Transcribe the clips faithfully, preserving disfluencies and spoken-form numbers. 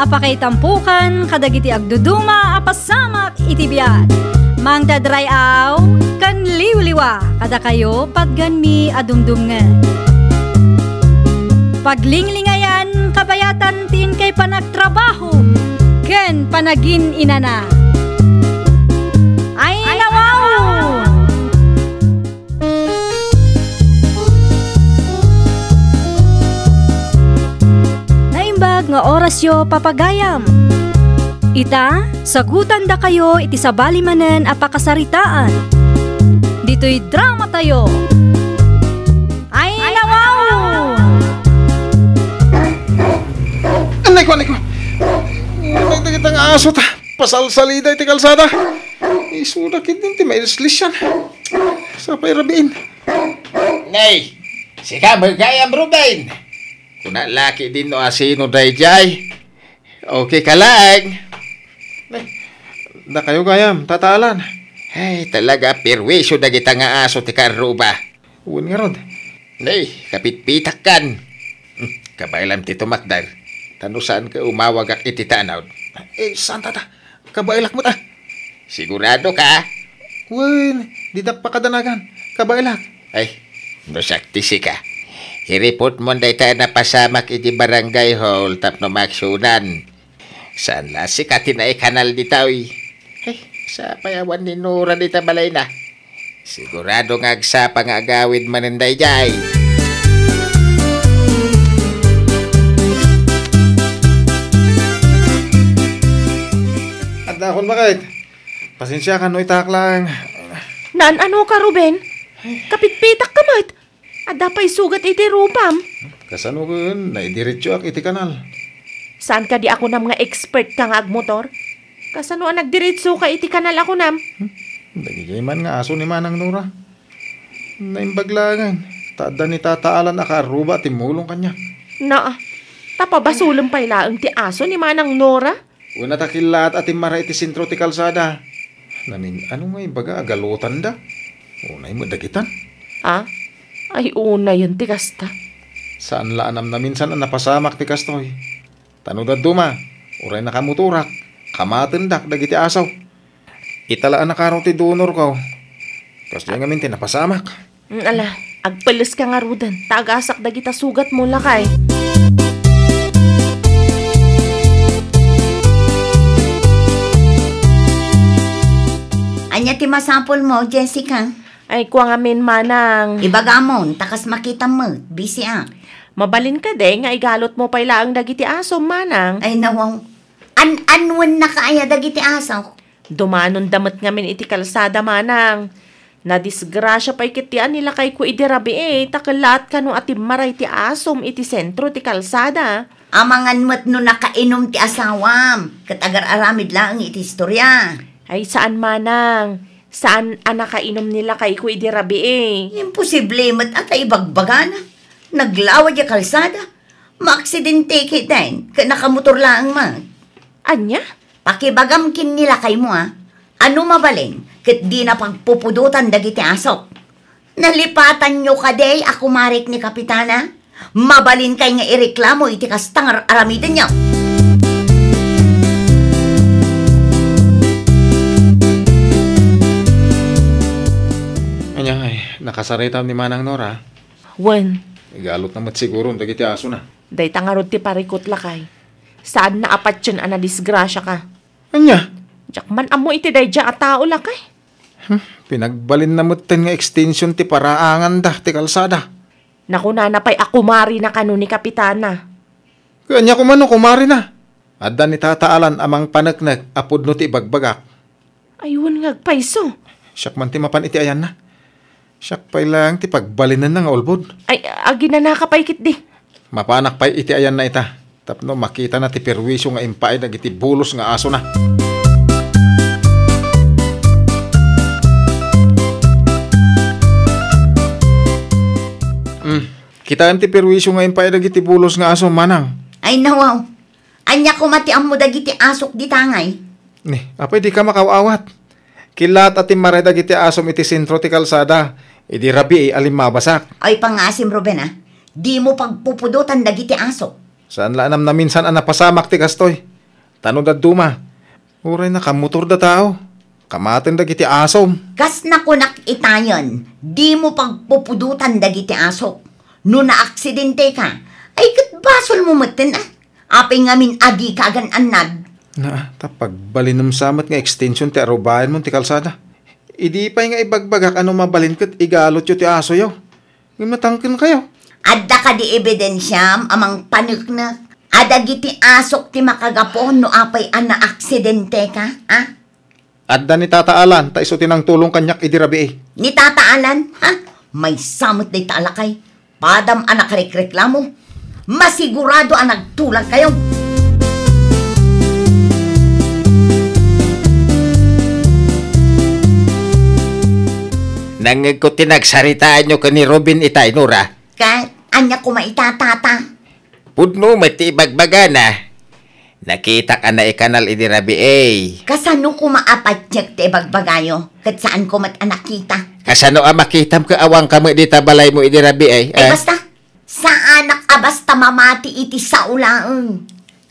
Pakaitampukan kadagiti agduduma a pasamak iti biag. Mangted ray-aw ken liwliwa kadakayo patganmi a dumdumngeg. Paglinglingayan kabayatan ti inkay panagtrabaho ken panagin-inana. Ay, nawaw! Naimbag nga orasyo, papagayam. Ita, sagutandakayo iti sabali manen a pakasaritaan. Ditoy dramatayo. Ay, nawaw! Anay ko, anay ko. Nagdagita nga aso ta. Pasalsalida iti kalsada. Isuda ketdin ti mailslisyan. Sapay rabiin. Nay, sika met gayam, Ruben. Kuna la ketdin no asino daydiay. Okay ka laeng. Nay, dakayo gayam, Tata Alan. Ay, talaga, perwisyo dagita nga aso ti kaarruba. Wen ngarud. Nay, kapitpitakkan. Hmm, kabaelam ti tumakder. Ta no saan ka umawagak iti tanod. Eh, saan, Tata? Kabaelak met, a. Sigurado ka? Wen, didak pakadanagan. Kabaelak. Ay, no siak ti sika. I-report mon dayta a napasamak iti barangay hall tapno maaksionan. Saan la sika ti naikanal ditoy? Ay, sapay awan ni Nora dita balayna. Sigurado nga agsapa nga agawid manen daydiay. Adda akon bakit. Pasensiakan no itaak laeng. Naan-ano ka, Ruben? Kapitpitak ka met. Adda pay sugat iti rupam. Kasano ken naidiretsoak iti kanal? Saan kadi a kunam nga expert ka nga agmotor? Kasano a nagdiretso ka iti kanal a kunam? Hmm? Dagiti man nga aso ni Manang Nora. Naimbag laengen, ta adda ni Tata Alan a kaarruba a timmulong kaniak. Naa, ta pabasolem pay laeng ti aso ni Manang Nora? Una ta killaat a timmara iti sentro ti kalsada. Namin, ano nga ibaga, agalutanda? Unay met dagitan. Ah? Ay, unayen ti kasta. Saan la a namnaminsan a napasamak ti kastoy. Ta no dadduma, uray nakamotorak, kamatendak dagiti aso. Ita la a nakaro ti donorko. Kasdiay ngamin ti napasamak. Mm, ala, agpelleska ngaruden, ta agasak dagita sugatmo, lakay. Ania ti masapulmo, Jessica? Ay, kua ngamin, manang. Ibagamon, ta kas makitam met, bisiak. Mabalin kadi nga igalutmo pay laeng dagiti asom, manang? Ay, nawaw. An-anuen na kaya dagiti aso? Dumanonda met ngamin iti kalsada, manang. Nadisgrasia pay ketdi a nilakayko idi rabii, ta kellaat kano a timmaray ti asom iti sentro ti kalsada. Amangan met no nakainom ti asawam, ket agar-aramid laeng iti istoria. Ay, saan, manang. Saan a nakainom ni lakayko idi rabii. Imposible met a ta ibagbagana. Naglawa diay kalsada. Maaksidente ketdin, ket nakamotor laeng met. Ania? Pakibagam ken ni lakaymo, a. Ano mabalin, ket dina pagpupudotan dagiti asok. Nalipatanyo kadi a kumarik ni Kapitana? Mabalinkay nga ireklamo iti kasta nga ar-aramidenyo. Ania, ay, nakasaritam ni Manang Nora? Wen. Igalotna met siguro dagiti asona. Dayta ngarud ti parikut, lakay. Saanna a patien a nadisgrasiaka. Ania? Diak man ammo iti daydiay a tao, lakay. Hmm, pinagbalinna metten nga extension ti paraanganda ti kalsada. Nakunana pay a kumarina kano ni Kapitana. Ket ania koma no kumarina? Adda ni Tata Alan a mangpaneknek a pudno ti ibagbagak. Ay, wen nga agpayso. Siak man ti mapan iti ayanna. Siak pay laeng ti pagbalinenna nga ulbod. Ay, aginanaka pay ketdi. Mapanak pay iti ayanna ita, tapno makitana ti perwisyo nga impaay dagiti bulos nga asona. Hmm, kitaem ti perwisyo nga impaay dagiti bulos nga aso, manang. Ay, nawaw. Ania koma ti ammo dagiti asok dita ngay? Ni, apay dika makaaw-awat? Killaat a timmaray dagiti asom iti sentro ti kalsada, idi rabii a limmabasak. Ay, pangngaasim, Ruben, a. Dimo pagpupudotan dagiti asok. Saan la a namnaminsan a napasamak ti kastoy. Ta no dadduma, uray nakamotor da tao, kamaten dagiti asom. Kas nakunak itayen, dimo pagpupudotan dagiti asok. No naaksidenteka, ay ket basolmo metten, a. Apay ngamin a dika agan-annad? Na, ta pagbalinem sa met nga extension ti arubayanmon ti kalsada. Idi pay nga ibagbagak a no mabalin ket igalotyo ti asoyo, ngem natangkenkayo. Adda kadi ebidensiam a mangpaneknek a dagiti asok ti makagapu no apay a naaksidenteka, a? Adda ni Tata Alan, ta isu ti nangtulong kaniak idi rabii. Ni Tata Alan? Ha? Maysa met dayta a lakay. Padam a nakarekreklamo. Masigurado a nagtulagkayo. Nangngegko ti nagsaritaanyo ken ni Ruben itay, Nora. Ket ania koma ita, Tata? Pudno met ti ibagbagana. Nakitak a naikanal idi rabii. Kasano koma a patiek ti ibagbagayo? Ket saanko met a nakita. Kasano a makitam ket awanka met dita balaymo idi rabii, ay, eh? Basta, saanak a basta mamati iti sao laeng.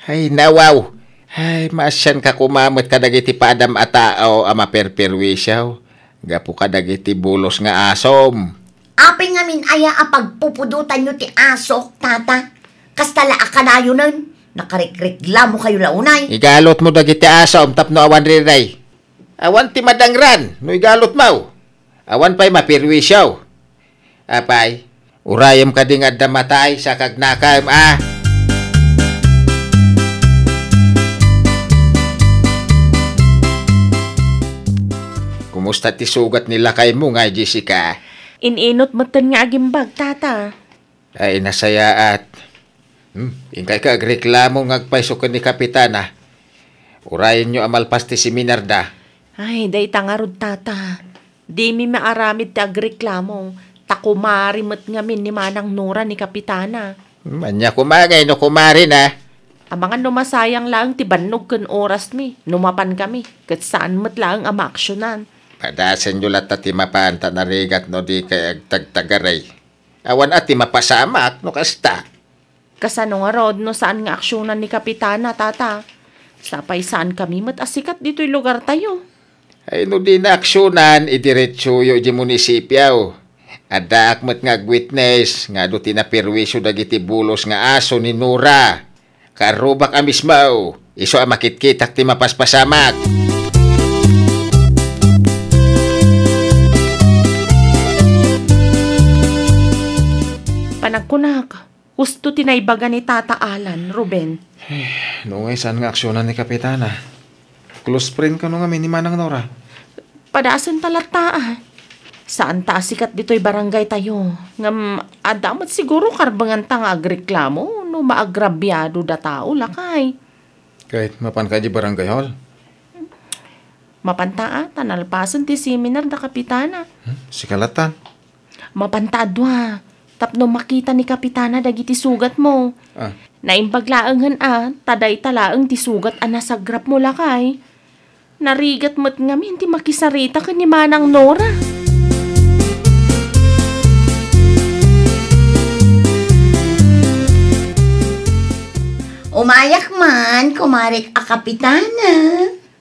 Ay, nawaw. Ay, maasianka koma met kadagiti padam a tao a maperperwisyo gapu kadagiti bulos nga asom. Apay ngamin aya a pagpupudotanyo ti asok, Tata? Kasta la a kanayonen, nakarekreklamokayo la unay. Igalotmo dagiti asom tapno awan riray. Awan ti madangran no igalotmo. Awan pay maperwisyo. Apay, urayem kadi nga adda matay sa kagnakem, a? Kumusta ti sugat ni lakaymo nga Jessica? In-inut metten nga agimbag, Tata. Ay, nasayaat. Hmm, inkay ka agreklamo nga agpayso ken ni Kapitana. Urayenyo a malpas ti seminarda. Ay, dayta ngarud, Tata. Dimi maaramid ti agreklamo, ta kumari met ngamin ni Manang Nora ni Kapitana. Hmm, ania koma ngay no kumarina? Amangan no masayang laeng ti bannog ken orasmi, no mapankami, ket saan met laeng a maaksionan. Padasenyo latta ti mapan ta narigat no dikay agtagtagaray. Awan a ti mapasamak no kasta. Kasano ngarud no saan nga aksionan ni Kapitana, Tata? Sapay saankami met a sikat ditoy lugartayo. Ay, no dina aksionan, idiretsoyo idiay munisipio. Addaak met nga agwitnes nga adu ti naperwisyo dagiti bulos nga aso ni Nora. Karrubak a mismo, isu a makitkitak ti mapaspasamak. Panagkunak, husto ti naibaga ni Tata Alan, Ruben. Eh, no ngay saan nga aksionan ni Kapitana? Close friend kano ngamin ni Manang Nora? Padasenta latta, a. Saanta a sikat ditoy barangaytayo. Ngem adda met siguro karbenganta nga agreklamo no maagrabiado da tao, lakay. Ket mapanka idiay barangay hall? Mapanta, a, ta nalpasen ti seminar da Kapitana. Hmm, sika latta. Mapanta a dua, tapno makita ni Kapitana dagiti sugatmo. Ah. Naimbag laengen, a, ta dayta laeng ti sugat a nasagrapmo, lakay. Narigat met ngamin ti makisarita ken ni Manang Nora. Umayak man, kumarek a Kapitana.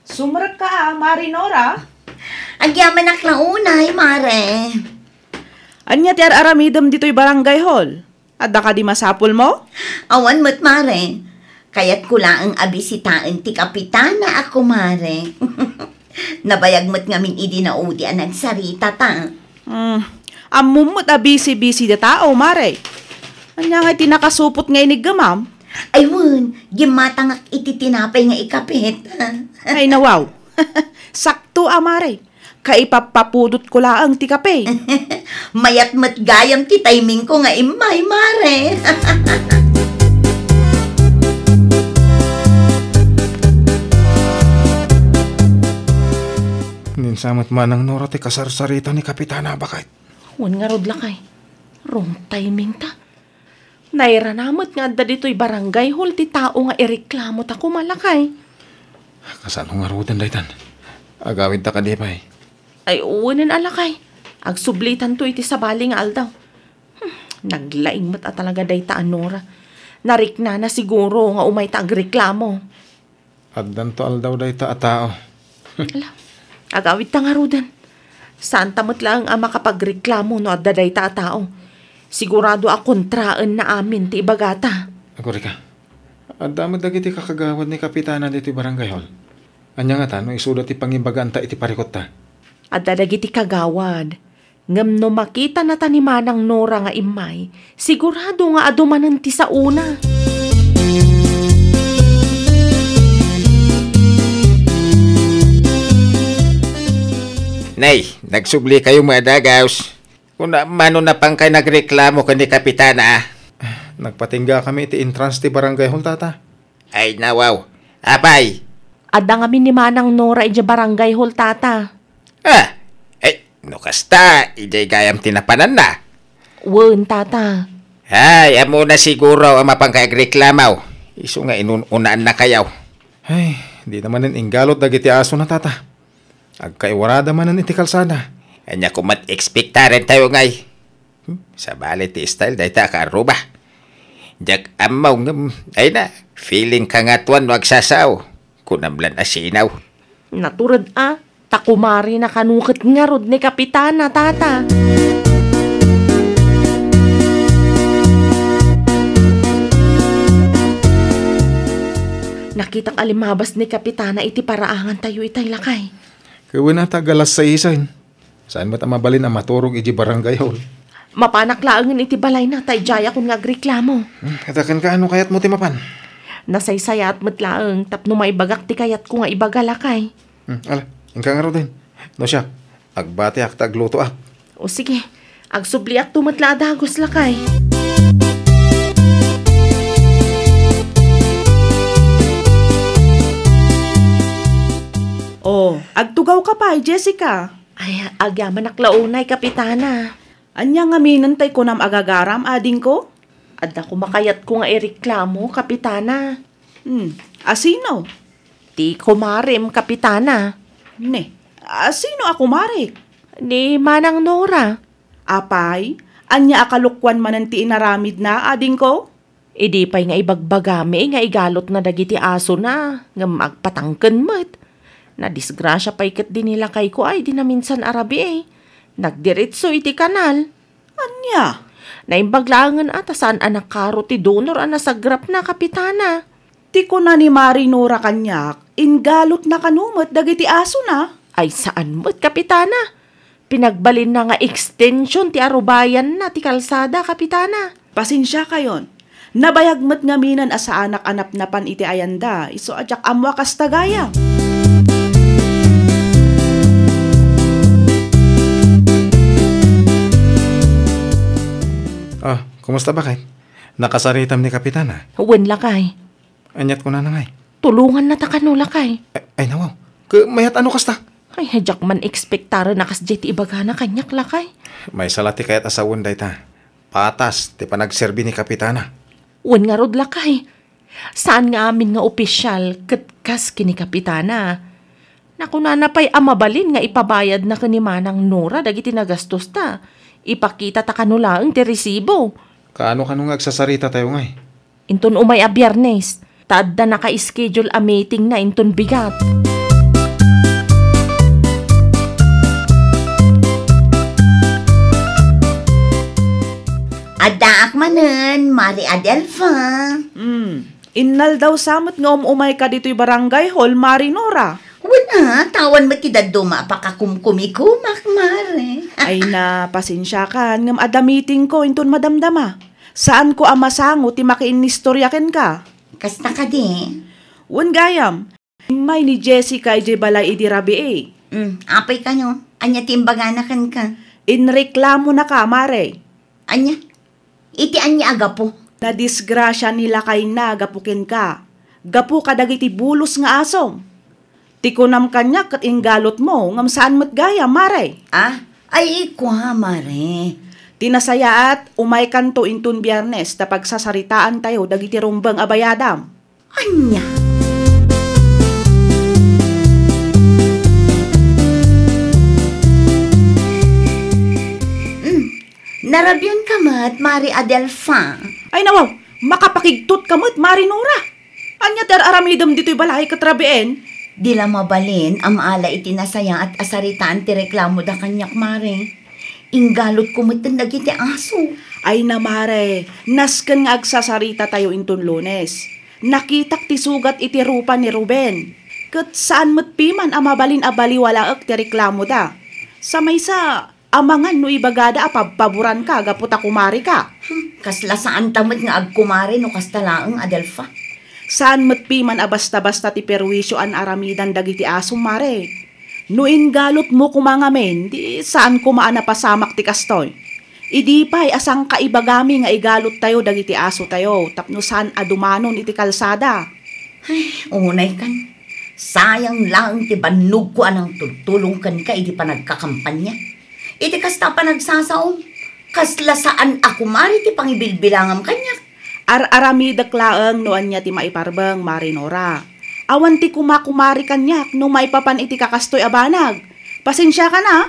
Sumrekka, a, Mari Nora? Agyamanak la unay, Mare. Ania ti ar-aramidem ditoy barangay hall? Adda kadi masapulmo? Awan met, Mare. Kayatko laeng a bisitaen ti Kapitana a kumare. Nabayag met ngamin idi naudi a nagsarita ta. Hmm, ammom met a bisi-bisi da tao, Mare. Ania ngay ti nakasupot nga iniggemam? Ay wen, gimmatangak iti tinapay nga ikapit. Ay, nawaw. Sakto a, Mare. Kaipappapudotko laeng ti kape. Mayat met gayam ti timingko nga immay, Mare. Ninsa met Manang Nora ti kasarsarita ni Kapitana a baket. Wen ngarud, lakay. Wrong timing ta. Nairana met nga adda ditoy barangay hall ti tao nga ireklamo ta koma, lakay. Kasano ngaruden daytan? Agawidta kadi pay? Ay, uwenen a, lakay. Agsublitanto iti sabali nga aldaw. Hmm, naglaing met a talaga dayta a Nora. Nariknana siguro nga umayta agreklamo. Addanto aldaw dayta a tao. Ala, agawidta ngaruden. Saanta met laeng a makapagreklamo no adda dayta a tao. Sigurado a kontraenna amin ti ibagata. Agurika, adda met dagiti kakagawad ni Kapitana ditoy barangay hall. Ania ngata no isuda ti pangibaganta iti parikotta? Adda dagiti kagawad. Ngem no makitanata ni Manang Nora nga immay, sigurado nga adu manen ti saona. Nay, nagsublikayo met a dagus. Kuna mano napankay nagreklamo ken ni Kapitana? Nagpatinggakami iti entrance ti barangay hall, tata. Ay, nawaw. Apay? Adda ngamin ni Manang Nora idiay barangay hall, tata. Ah, eh, no kasta, idiay gayam ti napananna. Wen, tata. Ay, ammona siguro a mapankay agreklamo. Isu nga inun-unaannakayo. Ay, dina manen inggalut dagiti asona, tata. Agkaiwarada manen iti kalsada. Ania koma ti ekspektarentayo, ngay? Hmm, sabali ti style dayta a kaarruba. Diak ammo ngem, ay na, feeling ka nga tuan no agsasao. Kunam lan a sinaw. Natured a, ta kumarinna kano ket ngarud ni Kapitana, tata. Nakitak a limmabas ni Kapitana iti paraangantayo itay, lakay. Ket wen a ta galas saisen. Saan met a mabalin a maturog iti barangay hall? Mapanak laengen iti balayna, ta idiayakon nga agreklamo. Hmm, ket kenka, no kayatmo ti mapan? Nasaysayaat met laeng tapno maibagak ti kayatko nga ibaga, lakay. Hmm, ala, inka ngaruden. No siak, agbatiak ta aglutoak. O sige, agsubliakto met la a dagus, lakay. O, agtugawka pay, Jessica. Ay, agyamanak la unay, Kapitana. Ania ngaminen tay kunam a gagaram, adingko? Adda koma kayatko nga ireklamo, Kapitana. Hmm, a sino? Ti kumarem, Kapitana. Ne, a sino a kumarek? Ni Manang Nora. Apay, ania a kalokuan manen ti inaramidna, adingko? Idi pay nga ibagbagami nga igalotna dagiti asona, ngem agpatangken met. Nadisgrasia pay ketdi ni lakayko ay di naminsan a rabii. Nagdiretso iti kanal. Ania? Naimbag laengen a ta saan a nakaro ti donor a nasagrapna, Kapitana. Ti kuna ni Mari Nora kaniak, inggalotna kano met dagiti asona? Ay, saan met, Kapitana. Pinagbalinna nga extension ti arubayanna ti kalsada, Kapitana. Pasensiakayon. Nabayag met ngaminen a saanak a napnapan iti ayanda, isu a diak ammo a kasta gayam. Ah, kumusta, bakay? Nakasaritam ni Kapitana? Wen, lakay. Aniat kunana ngay? Tulongannata kano, lakay. Ay, ay, nawaw. Ket mayat a no kasta? Ay, diak man ekspektaren a kasdiay ti ibagana kaniak, lakay. Maysa la ti kayat a sawen dayta. Patas ti panagserbi ni Kapitana. Wen ngarud, lakay. Saan nga amin nga opisial ket kas ken ni Kapitana. Nakunana pay a mabalin nga ipabayadna ken ni Manang Nora dagiti nagastosta. Ipakitata kano laeng ti resibo. Kaano kano nga agsasaritatayo ngay? Inton umay a Biyernes, ta adda naka-schedule a meetingna inton bigat. Addaak manen, Mari Adelfa. Hmm. Innaldaw sa met nga um-umayka ditoy barangay hall, Mari Nora. Wen a, ta awan met ti dadduma a pakakumkumikumak, Mare. Ay na, pasensiakan, ngem adda meetingko inton madamdama. Saanko a masango ti makiinnistoria kenka. Kasta kadi? Wen gayam. Immay ni Jessica idiay balay idi rabii. Mm, apay kano? Ania ti imbagana kenka? Inreklamonaka, Mare. Ania? Iti ania a gapu? Nadisgrasia ni lakayna gapu kenka. Gapu kadagiti bulos nga asom. Ti kunam kaniak ket inggalotmo, ngem saan met gayam, Mare. Ah? Ay, kua, Mare. Ti nasayaat, umaykanto inton Biyernes ta pagsasaritaantayo dagiti rumbeng a bayadam. Ania? Mm, narabianka met, Mari Adelfa. Ay, nawaw, makapakigtotka met, Mari Nora. Ania ti ar-aramidem ditoy balay ket rabiin? Di la mabalin a maala iti nasayaat a saritaan ti reklamoda kaniak, Mare. Inggalotko metten dagiti aso. Ay na, Mare, nasken nga agsasarita tayo inton Lunes. Nakitak ti sugat iti rupa ni Ruben. Ket saan met piman a mabalin a baliwalaek ti reklamoda. Sa maysa, amangan no ibagada a pabpaboranka gapu ta kumarika. Hmm, kasla saanta met nga agkumare no kasta laeng, Adelfa. Saan met piman a basta-basta ti perwisio an aramidan dagiti asom, Mare. No inggalotmo koma ngamin, di saan koma a napasamak ti kastoy. Idi pay a sangkaibagami nga igalottayo dagiti asotayo tapno saan a dumanon iti kalsada. Ay, unay kan. Sayang laeng ti bannogko a nangtultulong kenka idi panagkakampanya. Iti kasta a panagsasaom, kasla saan a kumari ti pangibilbilangam kaniak. Ar-aramidek laeng no ania ti maiparbeng, Mare Nora. Awan ti kumakumari kaniak no maipapan iti kakastoy a banag. Pasensiakan a.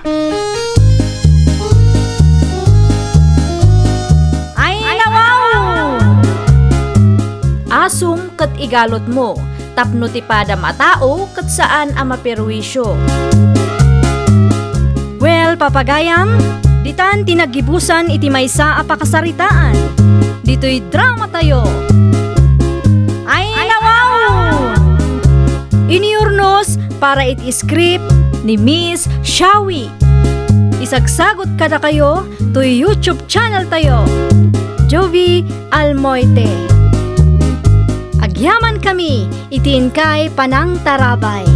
Ay, nawaw! Asom ket igalotmo, tapno ti padam a tao ket saan a maperwisyo. Well, papagayam, ditan ti naggibusan iti maysa a pakasaritaan. Ditoy drama tayo. Ay, nawaw! Iniurnos para iti script ni Miss Shawi. Isagsagot kadakayo toy YouTube channel tayo, Jovi Almoite. Agyaman kami iti inkay panangtarabay.